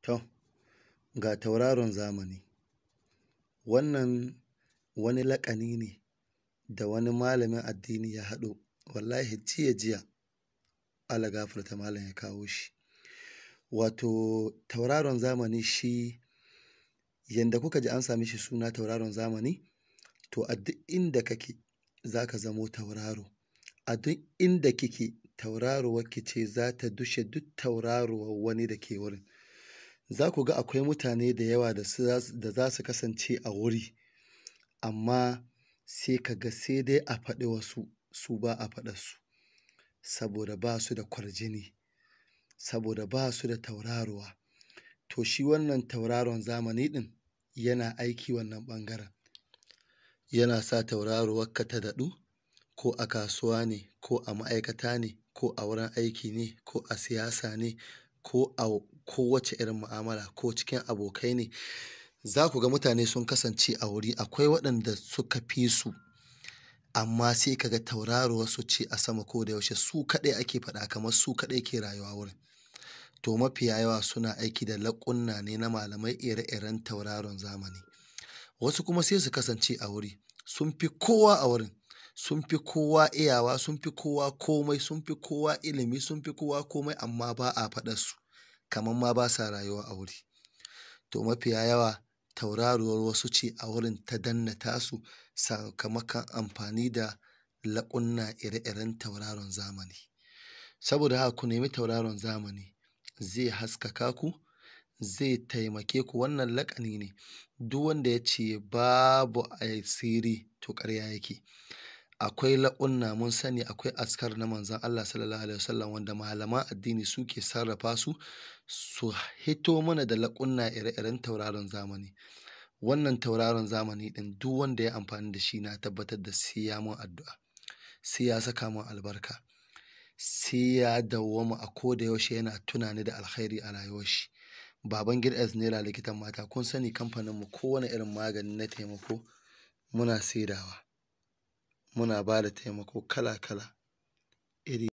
To, ga tauraron zamani. Wannan wani laƙani ne da wani malamin addini ya haɗo. Wallahi jiya jiya, Allah gafarta malam ya kawo shi. Wato tauraron zamani shi yanda kuka ji an sami shi suna tauraron zamani, to a duk inda kake za ka zamo tauraro. A duk inda kike tauraruwarki ce za ta dushe duk tauraruwar wani da ke wurin. Za ku ga akwai mutane da yawa da za su kasance a wuri, amma sai ka ga sai dai a faɗi wasu, su ba a faɗarsu saboda ba su da kwarjini, saboda ba su da tauraruwa. To shi wannan tauraron zamani ɗin yana aiki wannan ɓangaren. Yana sa tauraruwarka ta daɗu, ko a kasuwa ne, ko a ma'aikata ne, ko a wurin aiki ne, ko a siyasa ne, ko a kowace irin mu'amala, ko cikin abokai ne. Za ku ga mutane sun kasance a wuri, akwai waɗanda suka fi su, amma sai ka ga tauraruwarsu ce a sama ko da yaushe. Su kaɗai ake faɗa kamar su kaɗai ke rayuwa wurin. To mafiya yawa suna aiki da laƙunna ne na malamai ire-iren tauraron zamani. Wasu kuma sai su kasance a wuri, sun fi kowa a wurin, sun fi kowa iyawa, sun fi kowa komai, sun fi kowa ilimi, sun fi kowa komai, amma ba a faɗarsu kamar ma ba sa rayuwa a wuri. To mafiya yawa tauraruwar wasu ce a wurin ta danne tasu sakamakon amfani da laƙunna ire-iren tauraron zamani. Saboda haka ku nemi tauraron zamani, zai haskaka ku, zai taimake ku. Wannan laƙani ne. Duk wanda ya ce babu asiri to ƙarya yake. Akwai laƙunna, mun sani akwai azkar na Manzon Allah Sallallahu Alaihi Wasallam wanda malaman addini suke sarrafa su, su hito mana da laƙunna ire-iren tauraron zamani. Wannan tauraron zamani ɗin duk wanda ya amfani da shi na tabbatar da sai ya mun addu'a, sai ya saka mun albarka, sai ya dawwama a ko da yaushe yana tunani da alkhairi a rayuwar shi. Babangida S Naira likitan mata, kun sani kamfaninmu kowane irin magani na taimako muna saidawa. Muna ba da taimako kala kala iri.